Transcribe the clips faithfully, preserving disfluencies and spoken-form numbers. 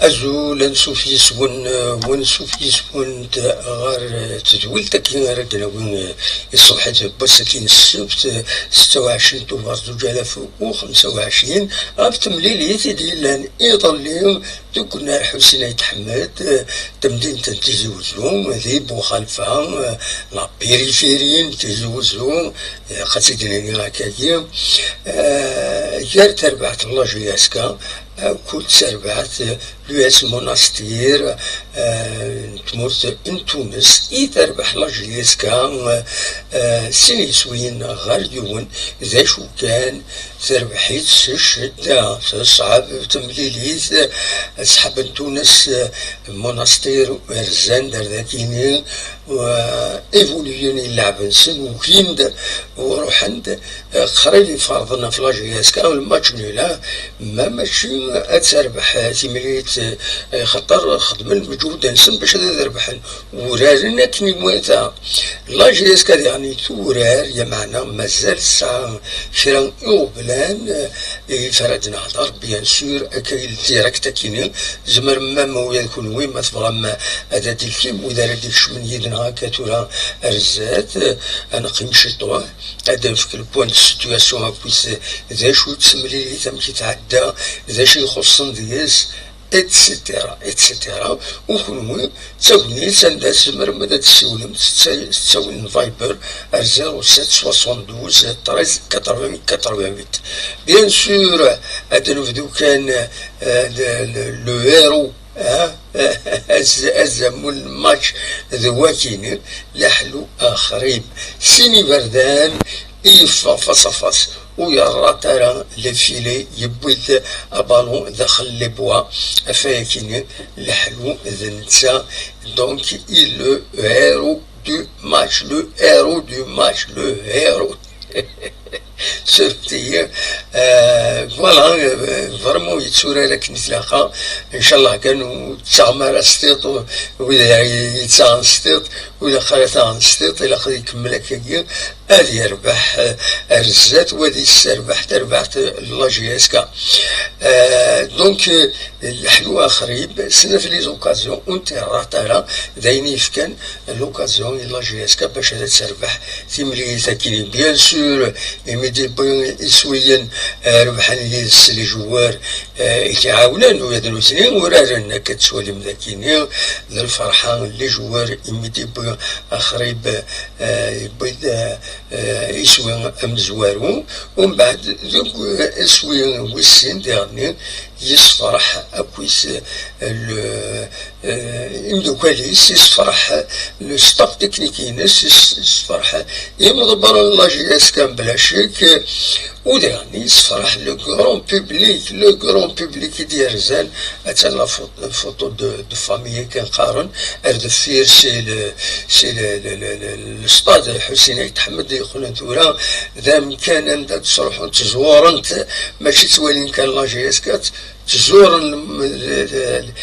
Azul, ansuf yis-wen, eh, wansuf yis-went ɣer, eh, tedwilt-agi ara d-nawi, eh, i ṣṣbeḥ-agi n wass-agi n ssebt, eh, setta u ɛecrin tubeṛ zuǧ alaf u xemsa u ɛecrin, ɣef temlilit i d-yellan iḍelli deg unnar Ḥusin Ayt Ḥmed, eh, tamdint n Tizi Wezzu, di Buxalfa, eh, la périphérie n Tizi Wezzu, eh, ilaq ad tt-id-nini akkagi, eh, gar terbaɛt n la J S K akked terbaɛt, eh, l'U S Monastir, eh, n tmurt n Tunes, i terbeḥ la J S K, eh, sin yiswiyen ɣer yiwen, d acu kan, terbeḥ-itt s ccedda, teṣɛeb temlilit, ṣṣḥab n Tunes, eh, Monastir, rzan-d ar dakini, eh, évoluyen i llɛeb-nsen, ukin-d, u ruḥen-d, eh, qrib iferḍen ɣef la J S K, lmatch nul, ah, ma mačči ad terbeḥ, eh, timlilit, eh, xaṭer xedmen lmeǧhud-nsen bac ad rebḥen. Uraren akken iwata. La J S K diɣen turar, lameɛna mazal tesɛa kra iɣeblan, eh, i ara d-nehder, bien sûr, akka i direct akini. Tzemrem même, ula d kunwi, ma tebɣam, ad d-telkim wid ara d-ikecmen yid-neɣ akka tura ar zdat, eh, ad neqqim ciṭuḥ. Ad d-nefk le point de situation akkit d acu d temlilit, amek i tɛedda, d acu ixuṣṣen deg-s, et cetera, et cetera. U kenwi, d tagnit anda tzemrem ad d-tessiwlem, tettawin Viber ar zéro sept soixante-douze treize quatre-vingts quatre-vingt-huit. Bien sûr, ad d-nebdu kan, euh, le, le, le héros, hein? Az-, azamul n match d wakini, leḥlu axrib. Sin iberdan i yeffeɣ face à face, ur yerrat ara le filet, yewwi-d abalun daxel les bois, ɣef wayakini leḥlu d netta. Donc, il le héros du match, le héros du match, le héros. Surfet-iyi. Euh, voilà, euh, vraiment yetturar akken i tlaqa. Ncallah kan ur ttaɣem ara s tiṭ, u-, wid ara yettaɣen s tiṭ, wid ara taɣen s tiṭ, ilaq ad ikemmel akkagi, ad yerbeḥ, euh, ar zdat, u ad yesserbeḥ tarbaɛt n la J S K. Euh, donc, euh, leḥlu axrib, snat les occasions, ur n-terrat ara, d ayen yefkan l'occasion i la J S K bac ad terbeḥ timlilit akini. Bien sûr, imi d-yewwi iswiyen, eh, rebḥen yid-s les joueurs, eh, i t-iɛawnen, ula d nutni uraren, akka tettwalim d akini, d lferḥa n les joueurs, imi d-yewwi axrib, eh, yewwi-d, eh, eh, iswi amezwaru. Umbeɛd, deg iswi wis sin diɣenni, yessefreḥ akkit, eh, le, eh, imeddukal-is, yessefreḥ le staff technique-ines, yessefreḥ imḍebbren n la J S K mebla ccek, u diɣen yessefreḥ le grand public, le grand public i d-yerzan, attan la pho-, photo de, de famille akken qqaren, ar deffir c'est le, c'est le, le, le, le, le stade Ḥusin Ayt Ḥmed yeqqnen tura d amkan anda ttruḥunt ttẓurent, mačči ttwalin kan la J S K, ttẓuren lem-, l-, l-, l-,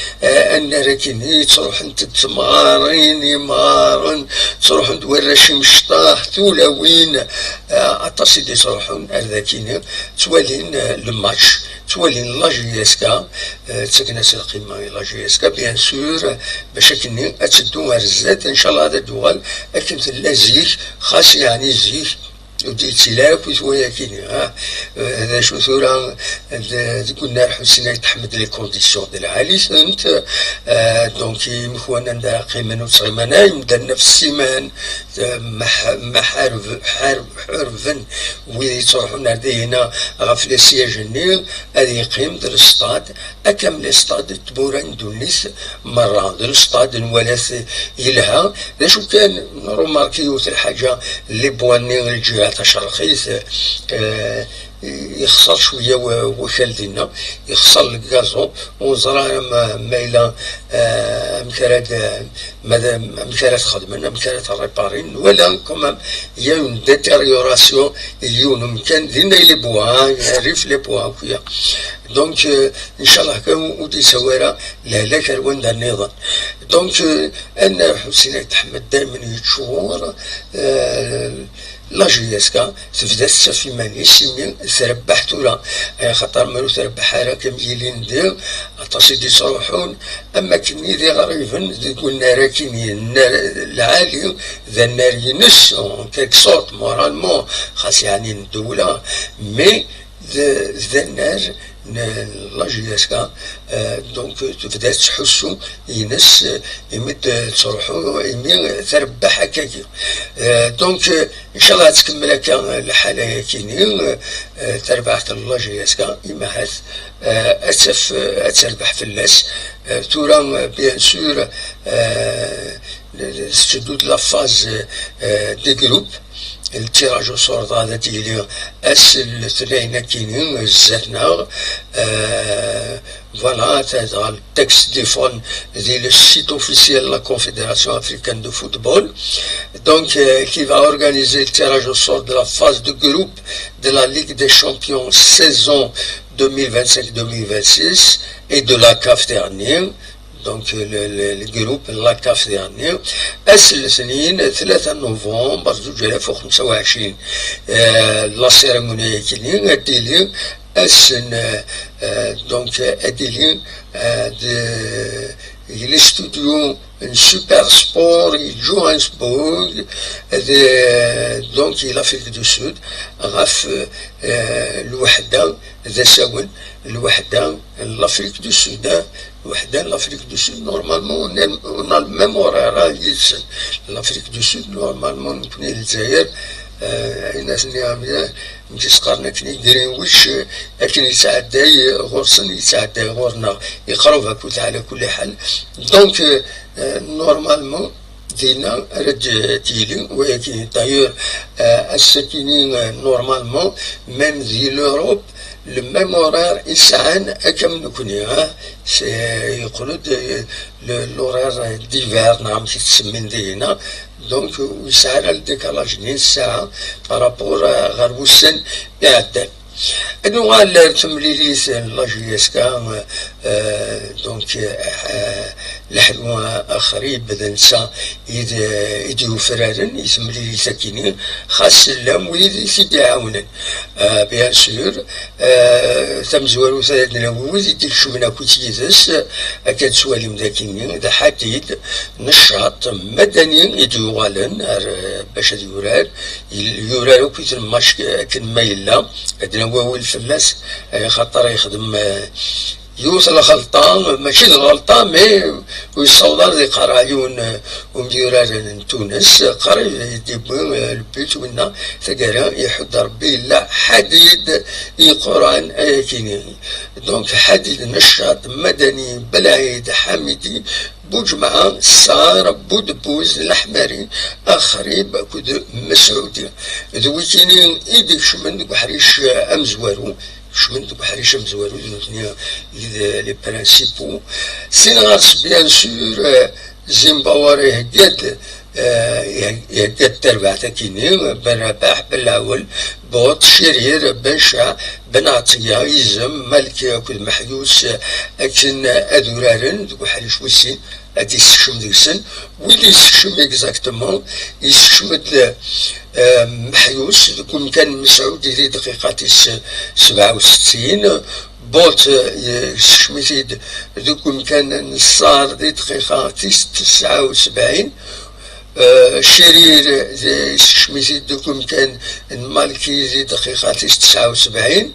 annar akini, ttruḥent-d temɣarin, imɣaren, ttruḥen-d warrac imecṭaḥ, tulawin, eh, aṭas i d-ittruḥun ar dakini, ttwalin, eh, le match, ttwalin la J S K, eh, ttaken-as lqima i la J S K, bien sûr, bac akkenni ad teddu ar zdat, ncallah ad d-tuɣal akken tella zik, xas yeɛni zik, ur d-yettili ara akk i twayakini, ha? Eh, d acu tura, d-, deg unnar Ḥusin Ayt Ḥmed, les conditions d lɛali-tent, eh, donc imekwan anda ara qqimen ur ttɣiman ara, imdanen ɣef ssiman, eh, mḥ-, mḥarb-, ḥarb-, ḥurben wid yettruḥun ar dihina ɣef les sièges-nni, ad yeqqim d lestad, akka am lestad n tmura n ddunit merra, d lestad nwala-t yelha. D acu kan, nrumarki yiwet lḥaǧa, les bois-nni n lǧiha tacerqit, eh, yexṣer cwiya wa-, wakal dinna, yexṣer le gazon, ur neẓra ara ma, ma yella, eh, amek ara d-, ma d-, amek ara t-xedmen, amek ara t-réparin, nwala quand même, il y a une détérioration, yiwen umkan, dinna i les bois, hein, rrif les bois, akk-ya. Donc, euh, ncallah kan ur d-yettawi ara lehlak ar wanda nniḍen. Donc, euh, annar Ḥusin Ayt Ḥmed daymen yeččur, euh, La J S K tebda tettaf iman-is imi trebbeḥ tura, axaṭer ma ur trebbeḥ ara, kem yilin diɣ aṭas i d-yettruḥun, am wakken i d iɣriben deg unnar akkin, yennar lɛali, d annar-ines, en quelque sorte, moralement, xas yeɛni n ddewla, mais d, d annar n la J S K, euh, donc tebda tettḥussu ines, euh, imi d-tettruḥu, imi trebbeḥ akkagi. Euh, donc, euh, inchallah ad tkemmel akka lḥala-yakini, euh, euh, terbaɛt n la J S K, imahat, euh, ad taf, euh, ad terbeḥ fell-as. Euh, tura, euh, bien sûr, euh, tetteddu-d la phase, euh, des groupes. Le tirage au sort ad d-yili ass n letnayen akini zdat-neɣ. Euh, voilà, c'est dans le texte défend le site officiel de la Confédération africaine de football. Donc, euh, qui va organiser le tirage au sort de la phase de groupe de la Ligue des champions saison deux mille vingt-cinq deux mille vingt-six et de la caf dernier. Donc, euh, le, le, le groupe la caf dernier. Ass n letnayen tlata novembre ألفين وخمسة وعشرين. Euh, la cérémonie ad tili ass n, euh, donc, euh, ad tili, euh, de, les studios n Super Sport i Johannesburg, de, donc, i l'Afrique du Sud, ɣef, euh, lweḥda d asawen, lweḥda n l'Afrique du Sud, hein. Lweḥda n l'Afrique du Sud, normalement, on a, on a le même horaire, hein, yid-sen. L'Afrique du Sud, normalement, nekkni Lezzayer, euh, ayen asen-nniɣ, nekk s-qqaren akken i Greenwich, euh, akken yettɛedday, euh, ɣur-sen, yettɛedday ɣur-neɣ, yeqreb akkit ɛla kulli ḥal. Donc, euh, euh, normalement, dinna ara d-, d-yili wayagi. D'ailleurs, euh, ass-akini, euh, normalement, même di l'Europe, le même horaire i sɛan akka am nekkni, hein. C'est, yeqqel-d, euh, le, l'horaire d'hiver, neɣ amek i t-semmin dinna. Donc, ur yesɛi ara le décalage-nni n ssaɛa par rapport, euh, ɣer wussan iɛeddan. Ad nuɣal ar temlilit n la J S K, euh, donc, euh, leḥlu axrib d netta i d, i d-yufraren i temlilit akini, xas llan wid i t-id-iɛawnen. Euh, bien sûr, euh, tamezwarut ad d-nawi wid i d-ikecmen akkit yid-s, akka ad twalim d akini, d Ḥadid, neccaṭ madani i d-yuɣalen ar, euh, bac ad yurar, yul-, yurar akkit lmac akken ma yella, ad d-nawi awal fell-as, eh, xaṭer yexdem, eh, yiwet n lxelṭa, mačči d lxelṭa, mais ur yessaweḍ ara ad iqerreɛ yiwen, eh, umyurar n Tunes, qrib i d-yewwi, eh, le but winna, taggara iḥudd Rebbi yella Ḥadid yeqquren ayakini. Donc Ḥadid, neccaṭ madani, Belɛid Ḥamidi, Buǧemɛa, Ṣṣar, Budebbuz, Leḥmari, Axrib akked Mesɛudi. D wikini i d-ikecmen deg uḥric amezwaru. Kecmen deg uḥric amezwaru d nutni i d les principaux. Sin ɣer-s, bien sûr, euh, Zimbawer ihegga-d, euh, ihegga-d tarbaɛt akini, Ben Rabaḥ, Ben Lawel, Buṭ, Cirir, Ben Ca, Ben Ɛeṭṭiya, Izem, Malki akked Meḥyus, akken ad uraren deg uḥric wis sin, ad d-yessekcem deg-sen. Wid yessekcem exactement, yessekcem-d, eh, Meḥyus deg umkan n Mesɛudi di dqiqa tis sebɛa u settin, Buṭ, eh, yessekcem-it-id deg umkan n Ṣṣar di dqiqa tis tesɛa u sebɛin, Eh, Cirir, eh, yessekcem-it-id deg umkan n Malki di dqiqa tis tesɛa u sebɛin.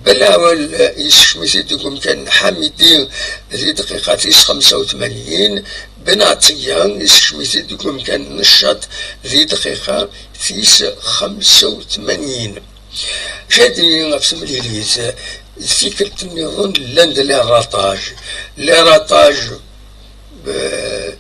Ben Lawel, eh, yessekcem-it-id deg umkan n Ḥamidi di dqiqa tis xemsa u tmanyin. Ben Ɛeṭṭiya yessekcem-it-id deg umkan n Neccaṭ di dqiqa tis xemsa u tmanyin. Acu ara d-nini ɣef temlilit? Tikkelt nniḍen llan-d les ratages. Les ratages, euh,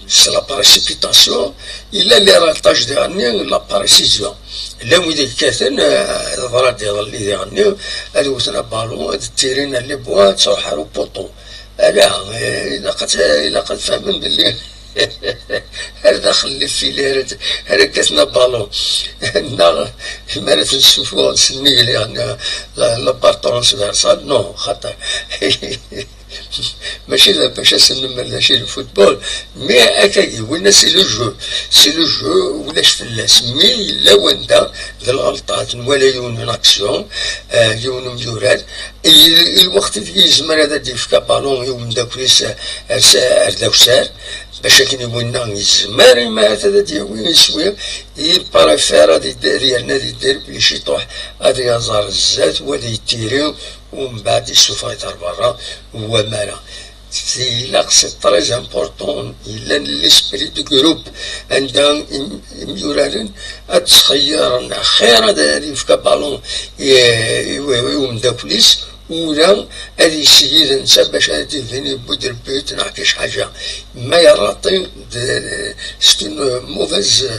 c'est la précipitation, yella les ratages diɣenni, la précision. Llan wid yekkaten, euh, teḍra-d iḍelli diɣenni, ad wten abalun, ad ttirin les points, ad truḥ ar upuṭu. Ala, euh, ilaq ad, ilaq ad fehmen belli ar daxel les filets ara, ara kkaten abalun. Neɣ mi ara ten-ssufuɣen s nnig, diɣenni, la, la balle transversale, non, xaṭer. Mačči d bac ad s-nemmel d acu i d football, mais akkagi, winna c'est le jeu, c'est le jeu, ulac fell-as, mais yella wanda d lɣelṭat, nwala yiwen n action, eh, yiwen n umyurar, i, i lweqt i yezmer ad d-yefk aballon i umeddakel-is, eh, ar s-, ar d awsar, bac akken i winna yezmer, imahat ad d-yawi iswi, il préfère ad yedder, yerna ad yedder, plus iṭuḥ ad yaẓ ar zdat, wala yettiri, umbeɛd yessufeɣ-it ar berra, wamara. Ilaq, c'est très important, yellan l'esprit de groupe, anda im-, imyuraren ad ttxeyyiren, xir ad, ad yefk aballon i, i, i umeddakel-is, ula ad yessigi d netta bac ad d-ibin yewwi-d le but neɣ kac ḥaǧa. Ma yerraṭi, d, c'est une mauvaise,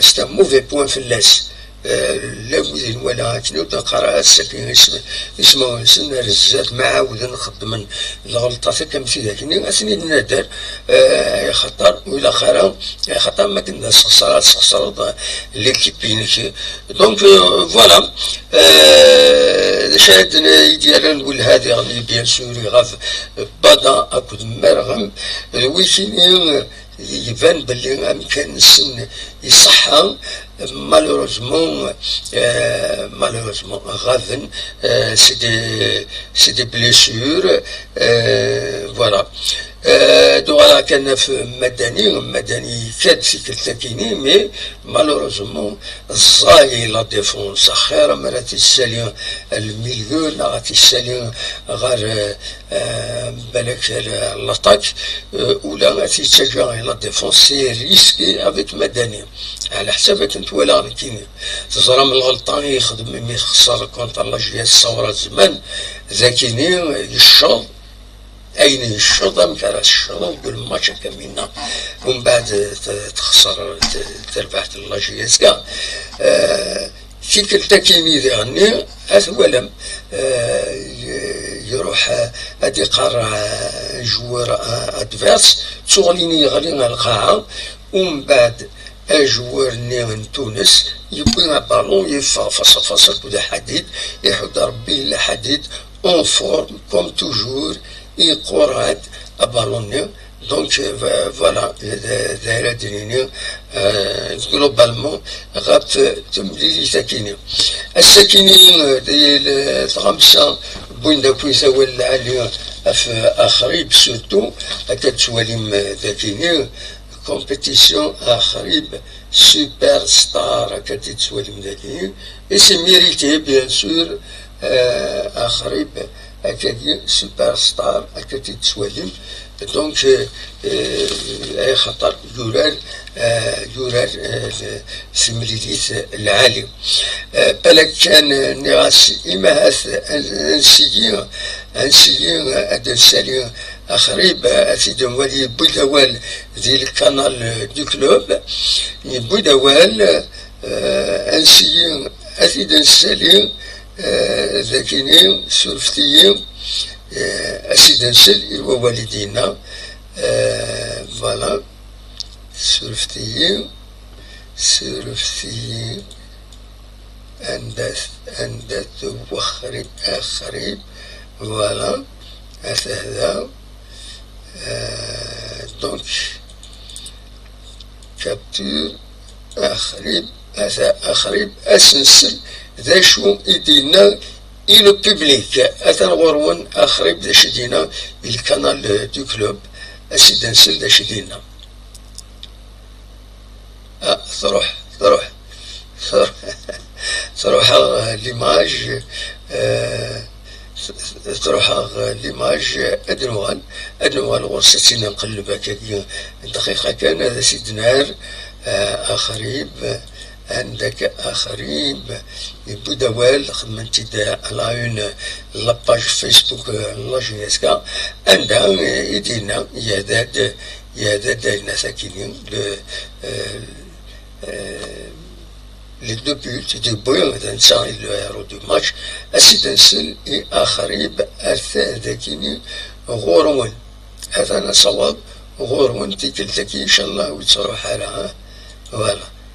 c'est un mauvais point fell-as. Eh, llan wid i nwala akken ur d-neqqar ara ass-agi isem-, ismawen-nsen ar zdat, ma ɛawden xeddmen lɣelṭat akka am tidak-nni, ad ten-id-nader, eh, axaṭer ur ilaq ara, axaṭer ma akken d asexṣer, ad tesxeṣreḍ, eh, l'équipe-inek. Donc, euh, voilà. Euh, d acu ara d-, i d-yerran welha diɣen, bien sûr, iɣab Bada akked Merɣem, d wikini, eh, iban belli amkan-nsen iṣeḥḥa, malheureusement, euh, malheureusement, ɣaben, euh, c'est des, c'est des blessures, euh, voilà. Euh, donc, voilà, kan ɣef Madani, Madani ikad tikkelt akini, mais malheureusement, ẓẓay la défense, axir ma ara t-issali le milieu, neɣ ad t-issali ɣer, euh, euh, balak, euh, l'attaque, euh, ula ad t-yettaǧǧa i la défense, c'est risqué avec Madani. Ɛla ḥsab akken twalaɣ nekkini. Teẓram lɣelṭa i yexdem mi texṣer contre la J S Saoura zzman, d akini, euh, yecceḍ, ayen yecceḍ, amek ara tecceḍ deg lmatch akka minna, umbeɛd, euh, t-, texṣer, t-, terbaḥt n la J S K. Euh, Tikkelt akini diɣenni, ad twalam, eh, y-, iruḥ, eh, ad iqar, eh, joueur, eh, adverse, ttuɣlin yeɣli ar lqaɛa, umbeɛd ajoueur-nni n Tunes yewwi aballon, yeffeɣ faṣa faṣa akked Ḥadid, iḥudd Rebbi yella Ḥadid, en forme, comme toujours, iqurr-d aballon-nni. Donc, euh, voilà, d, d ara d-nini, euh, globalement, ɣef temlilit akini. Ass-akini, euh, di l-, tɣamsa, wwin-d akk isawal lɛali ɣef Axrib, surtout, akka tettwalim, euh, d akini, compétition Axrib, superstar, akka tettwalim d akini, et c'est mérité, bien sûr, euh, Axrib, akkagi, superstar, akka tettwalim. Donc, euh, euh, ay xaṭer yurar, euh, yurar, euh, le-, timlilit lɛali. Euh, balak kan, euh, nniɣ-as, imahat, an-, ansigi, ansigi, euh, ad nsali Axrib, euh, ad t-id-nwali, yewwi-d awal di le canal, euh, du club, yewwi-d awal, euh, ansigi, ad t-id-nsali, euh, d akini, surfet-iyi, euh, ad t-id-nsel i wawal i d-yenna, euh, voilà, surfet-iyi, surfet-iyi, anda-t, anda-t Waxrib, Axrib, voilà, ata da, euh, donc, capture, Axrib, ata Axrib, ad s-nsel d acu i d-yenna i le public. Atan ɣur-wen Axrib d acu i d-yenna i le canal, euh, du club, ad s-id-nsel d acu i d-yenna. Ah, truḥ, truḥ, truḥ, truḥ-aɣ, euh, l'image, euh, truḥ-aɣ, euh, l'image, euh, ad nuɣal, ad nuɣal ɣur-s, ad tt-in-nqelleb akkagi dqiqa kan, ad as-id-nerr, euh, Axrib, anda-k Axrib, yewwi-d awal, xedmen-t-id à la une, la page Facebook, euh, n la J S K, anda, euh, i d-yenna, yehda-d, yehda-d ayen akini, le, euh, euh, les deux buts, d-yewwi, d netta i le héros du match, ad s-id-nsel i Axrib, ar ta-, dagini ɣur-wen. Atan asawaḍ ɣur-wen tikkelt-agi, incallah ur yettruḥ ara, ha? Voilà.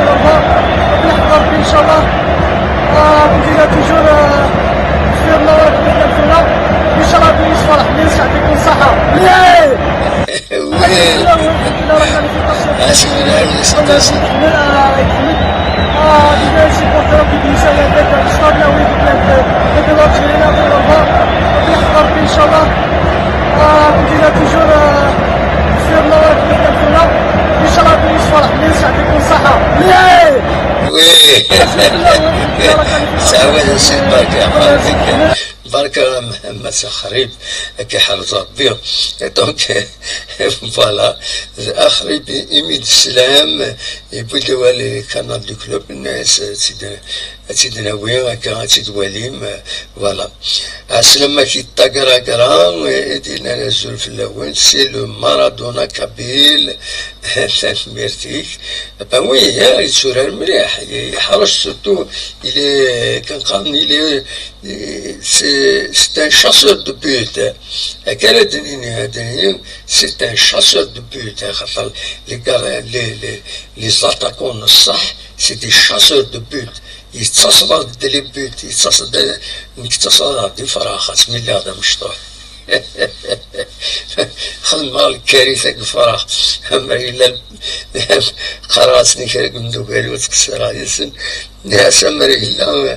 الرباط. ربي يحفظ ربي إن شاء الله. آه، كنتينا توجور، آه، في منورة في الدولة. إن شاء الله ربي يصفى الحميس، يعطيكم الصحة. Oui. تعاون سي برك، يعطيك. برك محمد خريب، كي حافظ ربي. Donc, voilà. Axrib imi d-teslam, yewwi-d awal i Canal du Club, yenna-yas ad tt-id-, ad tt-id-nawi, akka ad tt-id-twalim, voilà. Ɛeslama-k i ṭagragra, i d-yennan azul fell-awen, c'est le Maradona kabyle, tanemmirt-ik. Ben oui, hein, yetturar mliḥ, yeḥrec surtout, il est, kan qqaren, il est, c'est, c'est un chasseur de but. Akka ara d-nini, ad d-nini, c'est un chasseur de but, axaṭer les gar-, les, les, les attaquants n ṣṣeḥ, c'est des chasseurs de but. Yettaseḍ-d les buts, yettaseḍ-d, nekk ttaseḍ-d ifrax, asmi lliɣ d amecṭuḥ. Xedmeɣ lkarita deg ifrax. Amer yella, qqareɣ-asen i kra n imeddukal-iw, ttqeṣṣireɣ yid-sen. Nniɣ-as amer yella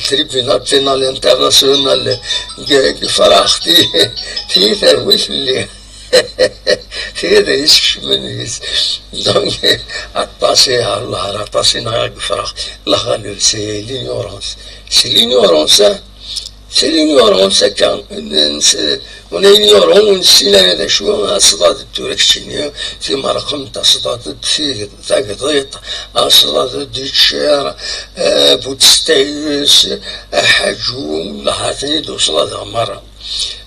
tribunal pénal international deg, deg ifrax, ti, ti terwi fell-i. Ti ad iyi-skecmen deg-s. Donc, aṭas i, Allah, aṭas i nɣiɣ deg ifrax. La ghaleb, c'est l'ignorance. C'est l'ignorance, hein. C'est l'ignorance, akka. N-, n-, on est ignorant, ur nessin ara d acu, aṣḍad tura keččini, timerqemt, aṣḍad d ti-, tagḍiḍt, aṣḍad d ččir, eh, bu testayes, aḥaǧu, lahaten-id uṣḍadeɣ merra.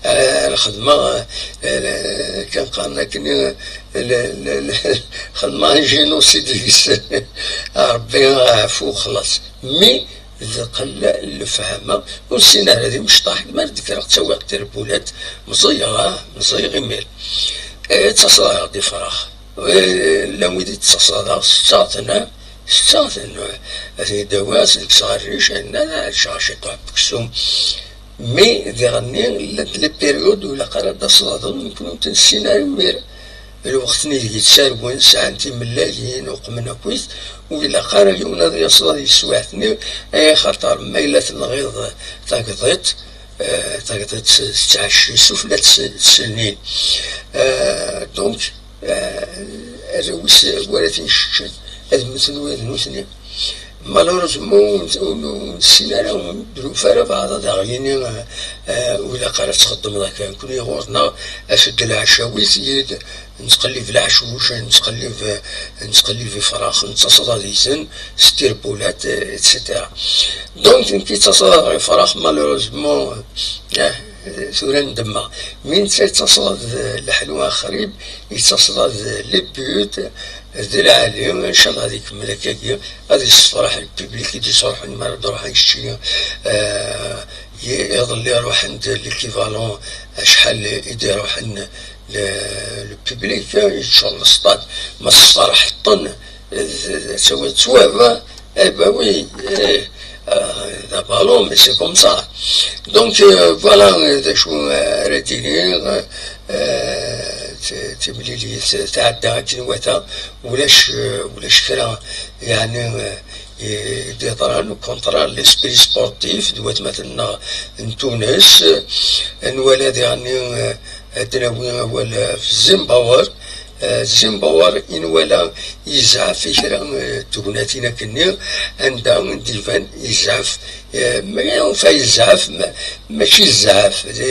Eh, lxedma, eh, kan qqaren akken, eh, le, le, le, xedma un génocide deg-s. Rebbi aɛfu xlaṣ. Mi d qella n lefhama, ur nessin ara d imecṭaḥ, mi ara d-kkreɣ ttawiɣ tirbulat, meẓẓiyeɣ, ah, meẓẓiyeɣ imir. Eh, ttaṣḍaɣ-d ifrax. Eh, llan wid i d-ttaṣḍaɣ, settaɣ-ten, ah, settaɣ-ten, eh, ad ten-id-awiɣ, ad ten-kkseɣ rric, ayen-nna, ad ččeɣ ciṭuḥ n weksum. Mais diɣenni, llant les périodes ur ilaq ara ad d-taṣḍaḍeḍ, nekkni ur t-nessin ara imir. Lweqt-nni deg yettarwen, sɛan timellayin, uqmen akkit, ur ilaq ara yiwen ad yaṣḍaḍ yeswiɛt-nni, ay axaṭer ma yella tenɣiḍ tagḍiḍt, eh, tagḍiḍt tettɛecci sufella tse-, tsennin. Eh, donc, eh, arraw-is wala tin ceččen, ad mmten ula d nutni. Malheureusement, ur, ur, ur nessin ara, ur d-nufi ara baɛḍ ad aɣ-yini, eh, eh, ur ilaq ara ad txeddmeḍ akka. Nekkni ɣur-neɣ, af-d lɛecawit, yid, nettqellib leɛcuc, nettqellib, nettqellib ifrax, nettaṣḍa deg-sen s tirbulat, eh, et cetera. Donc, nekk i ttaṣḍaɣ ifrax, malheureusement, eh, tura ndemmeɣ. Mi netta yettaṣḍa d leḥlu axrib, yettaṣḍa d les buts, d lɛali, ncallah ad ikemmel akkagi, ad yessefreḥ le public i d-yettruḥun, mi ara d-ruḥen keččini, eh, i-, iḍelli ruḥen-d l'équivalent, acḥal i d-iruḥen le, le public, eh, yeččur le stade, ma sefreḥ ṭṭen, eh, d, d, d, d, d, eh ben oui, eh, euh, d abalon, mais c'est comme ça. Donc, euh, voilà, euh, d acu, euh, ara d-iniɣ, euh, t-, timlilit tɛedda akken iwata, ulac, euh, ulac kra, yeɛni, euh, i d-yeḍran, au contraire, l'esprit sportif d watmaten-nneɣ n Tunes, euh, nwala diɣenni, euh, ad d-nawi awal, euh, f Zimbabwe, Eh, Zimbabwe i nwala yezɛef i kra, eh, n tegnatin akkenni, anda d-iban yezɛef, eh, ma yufa yezɛef, ma-, mačči yezɛef, d,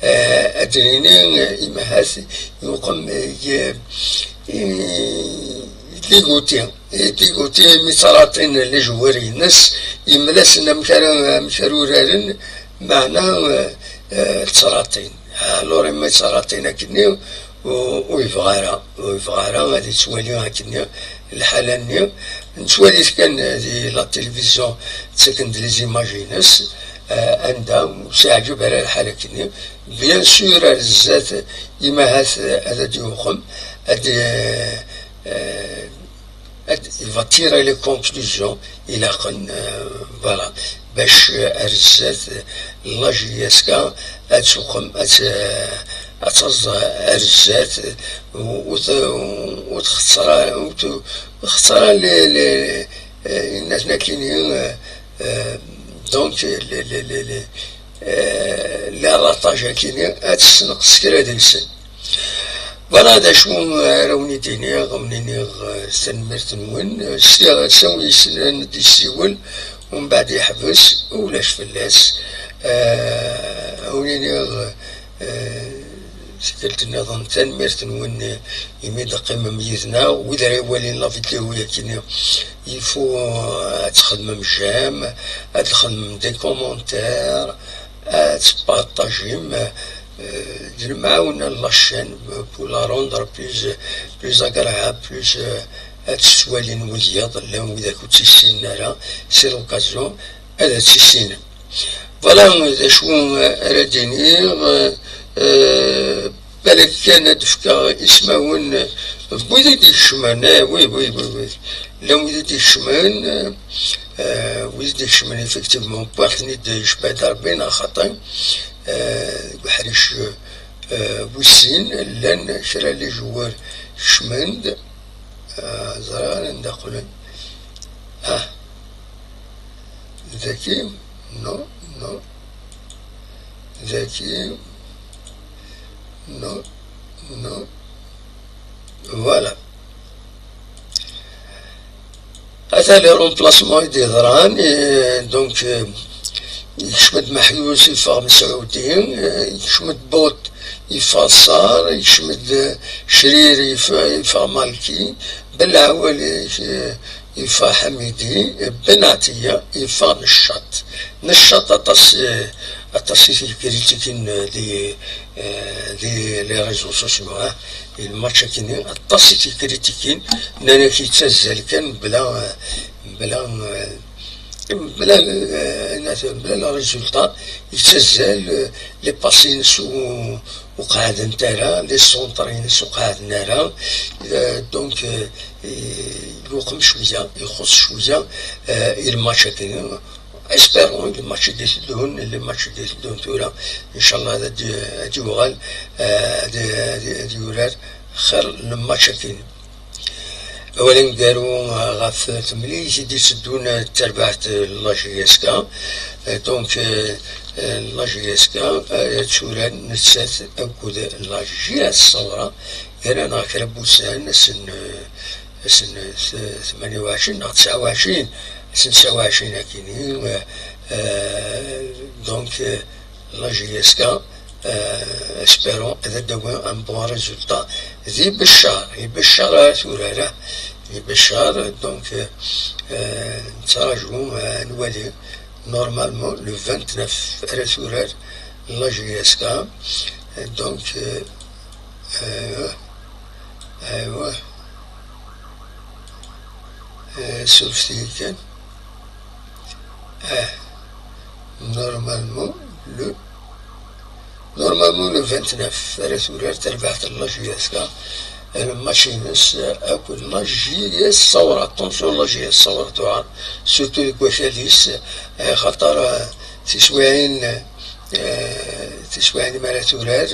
eh, ad d-nini, eh, imahat yuqem, eh, i, i, d iguti, eh, d iguti imi ttaraṭin lejwar-ines, yemla-sen amek ara, amek ara uraren, meɛna, eh, eh, ttaraṭin. Alors, imi ttaraṭin akkenni, ur, ur yebɣa ara, ur yebɣa ara ad yettwali akkenni lḥala-nni. Nettwali-t kan di la télévision, ttaken-d les images-ines. Eh, anda ur s-iɛǧib ara lḥal akkenni. Bien sûr, ar zdat, imahat, eh, ad d-yuɣem, ad, eh, eh, ad, il va tirer les conclusions ilaqen, eh, voilà, bac, eh, ar zdat, eh, la J S K ad tuqem, ad, eh, ad taẓ ar zdat, eh, u, u, u txeṣṣer, u t-, xeṣṣer les, les, eh, inna-ten akkenni, eh, eh, donc, les, les, les, les, eh, les ratages akkenni ad tessenqes kra deg-sen. Voilà d acu ara wen-id-iniɣ, wen-iniɣ, eh, tanemmirt-nwen. Eh, s, s win yessnen ad d-yessiwel, umbeɛd yeḥbes, ulac fell-as. Eh, wen-iniɣ, eh, tikkelt nniḍen, tanemmirt-nwen imi d-teqqimem yid-neɣ. Wid ara iwalin la vidéo-yagi-nni, il faut, euh, ad txedmem j'aime, ad txedmem des commentaires, ad tpartajim, euh, d lemɛawna n la chaîne pour la rendre plus, plus agréable, plus, euh, ad tt-ttwalin wid yaḍ, llan widak ur tt-issinen ara, c'est l'occasion ad tt-issinen. Voilà d acu ara d-iniɣ, euh, euh, balak kan ad d-fkeɣ ismawen n wid i d-ikecmen, eh, oui, oui, oui, oui. Llan wid i d-ikecmen, euh, wid i d-ikecmen, effectivement, wwiɣ-ten-id, yecba-d Rebbi neɣ xaṭi, euh, deg uḥric, euh, wis sin, llan kra n les joueurs kecmen-d, euh, ẓriɣ ara anda qqlen. Ah. Daki, non, non. Daki, non, non. Voilà. Ata les remplacements i d-yeḍran, eh, donc, eh, yekcem-d Meḥyus, yeffeɣ Mesɛudi, eh, yekcem-d Bot, yeffeɣ Ṣar, yekcem-d, eh, Crir, yef-, yeffeɣ Malki, Belɛawali, eh, yeffeɣ Ḥamidi, Ben Ɛtiya, yeffeɣ Neccaṭ. Neccaṭ aṭas, eh, aṭas i t-yekkritikin, eh, di, eh, di les réseaux sociaux, ah, i lmatch-agi-nni, aṭas i t-yekkritikin, nnan-ak yettazzal kan bla, eh, bla, eh, bla, eh, bla le résultat, yettazzal, eh, les passes-ines ur, ur qeɛdent ara, les centres-ines ur qeɛden ara, eh, donc, eh, yuqem cwiya, ixuṣ cwiya, eh, i lmatch-agi. Espérons les matchs i d-iteddun, les matchs i d-iteddun tura, inchallah ad, ad yuɣal, eh, ad, ad, ad yurar xir lmatch-agi. Awal aneggaru, eh, ɣef temlilit i d-iteddun, eh, d tarbaɛt, eh, n la J S K. Eh, donc, eh, eh, la J S K, eh, ad turar nettat akked la J S Ṣawra, gar-aneɣ kra n wussan, ass n, eh, ass n, eh, tmanya u ɛecrin neɣ tesɛa u ɛecrin, ass n tesɛa u ɛecrin akini, eh, eh, donc, eh, la J S K, euh, espérons ad d-tawi un bon résultat. Di Beccar, di Beccar ara turar, di Beccar, donc, euh, euh, nettraǧu, euh, ad nwali, normalement, le vingt-neuf ara turar la J S K, donc, euh, euh, aywa, euh, surfet-iyi kan. Ah, normalement, le, normalement, le vingt-neuf, ara turar tarbaɛt n la J S K, lmatch-ines akked la J S Ṣawra. Attention, la J S Ṣawra tuɛer, surtout deg wakal-is, eh, xaṭer, eh, tiswiɛin, eh, tiswiɛin mi ara turar,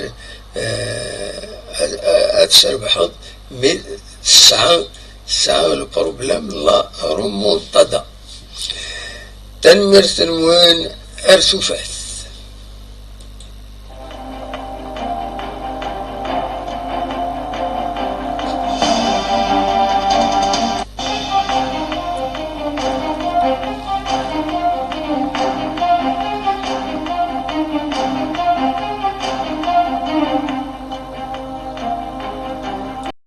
eh, ad, ad, ad tserbeḥeḍ, mais tesɛa, tesɛa le problème n la remontada. Tanemmirt-nwen, ar tufat.